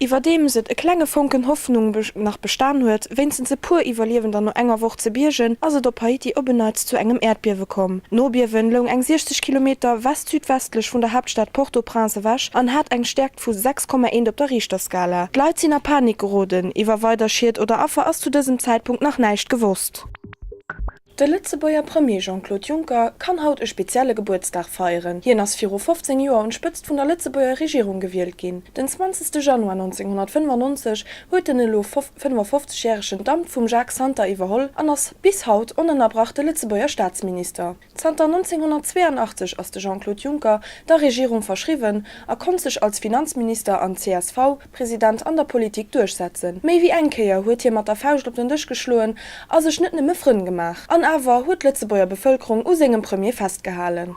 Iwwerdeems et e klenge Fonken Hoffnung nach bestan huet, wéinstens e puer Iwwerliewender no enger Woch ze biergen, ass et op Haiti op en Neits zu engem Äerdbiewe komm. D'Nobiewen loung eng 60 Kilometer west-südwestlech vun der Haaptstad Port-au-Prince ewech an hat eng Stäerkt vu 6,1 op der Richterskala. D'Leit sinn a Panik geroden. Iwwer weider Schied oder Affer ass zu dësem Zäitpunkt nach näischt gewosst. De Lëtzebuerger Premier Jean-Claude Juncker kann haut e spezielle Gebuertsdag feieren. Hien ass viru 15 Joer un d'Spëtzt vun der Lëtzebuerger Regierung gewielt ginn. Den 20 Januar 1995 huet den elo 55 järegen d'Amt vum Jacques Santer iwwerholl an ass bis haut onënnerbrach de Lëtzebuerger Staatsminister. Zanter 1982 ass de Jean-Claude Juncker der Regierung verschriwwen a konnt sech als Finanzminister an CSV-President an der Politik duerchsetzen. Méi wéi eng Kéier huet hie mat der Fauscht op den Dësch geschloen a sech net nëmme Frënn gemaach. An awer huet d'Lëtzebuerger Bevëlkerung u sengem Premier festgehalen.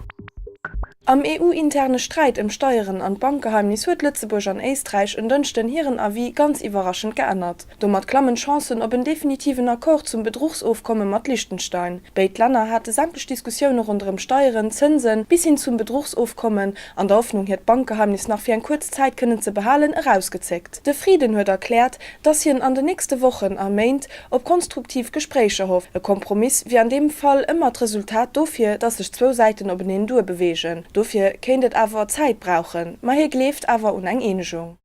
Am EU-interne Sträit ëm Steieren an d'Bankgeheimnis huet Lëtzebuerg an Éisträich en Dënschden hiren Avis ganz iwwerraschend geännert. Domat klammen d'Chancen op en definitiven Accord zum Bedruchsofkomme mat Liechtenstein. Béid Länner hate sämtlech Diskussioune ronderëm Steieren, Zënsen, bis hin zum Bedruchsofkommen, an der Hoffnung hiert Bankgeheimnis nach fir eng kuerz Zäit kënnen ze behalen, erausgezéckt. De Frieden huet erkläert, datt hien an den nächste Wochen a Méint op konstruktiv Gespréicher hofft. E Kompromiss wier an deem Fall ëmmer d'Resultat dofir, datt sech zwou Säiten openeen duer beweegen. Dofir kéint et awer Zäit brauchen, ma hie gleeft awer un eng Eenegung.